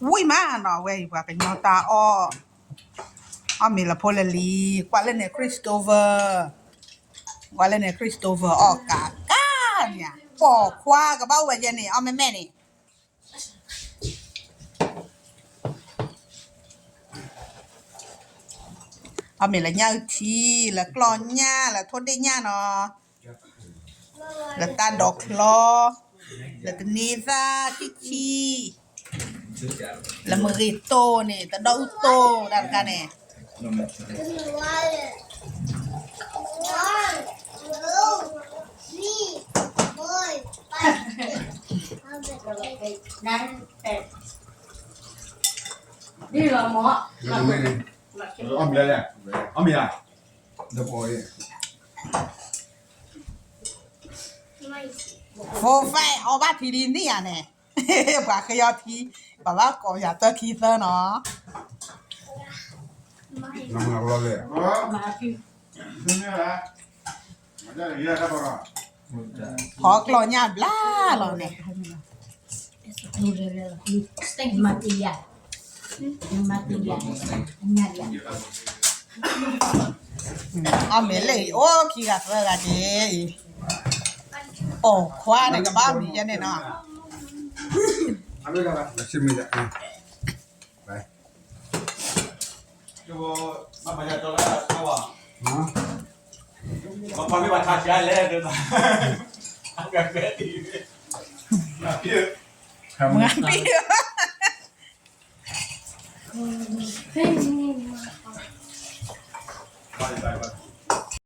ဝံၣ်မးနီၤ ဝဲအံၤ ပှၤကညီတၢ်အီၣ်, အီၣ်မ့ၤလၢဖိလၢလံၤ, ကွၢ်လၢန့ၣ် Christopher, ကွၢ်လၢန့ၣ် Christopher အီၣ်ကးကးန့ၣ်, ပိာ်ခွါကဘၣ်အိၣ်ဝဲယဲန့ၣ် အီၣ်မ့ၢ်မဲာ်န့ၣ် အီၣ်မ့ၤလၢညၣ်အုၣ်ထံ, လၢကျီၢ်ညၣ်, လၢထိၣ်ဒ့ၣ်ညၣ်နီၤ, လၢတၢ်ဒိးချီ, လၢတန့ၤသၣ်ထံၣ်ထံၣ်, လၢမုၢ်ဂ့ၤတိၢ်န့ၣ် တဒီအုၣ်တိၢ်တၢ်တခါန့ၣ် ဒ်လီၤမး, အီၣ်မ့ၤလဲၣ်, အီၣ်မ့ၤဧါ, ဒီးပိာ်အံၤ, ဖိဖဲ အီၣ်ဘၣ်ထံဒ်န့ၣ်ဧါန့ၣ်, ပှၤဃ့အီထံ, ပှၤဘၣ်ကိးယၤသၢခံသၢနီၤ, ဖီကျီၢ်ညၣ်ဘျါလီၤန့ၣ် အီၣ်မ့ၤလၢအံၤ အိၣ်ခံဂၤသၢဂၤက့ၤအံၤ, ပိာ်ခွါန့ၣ် ကဘၣ်မံၤယဲန့ၣ်နီၤ, မၤပံ ဘၣ်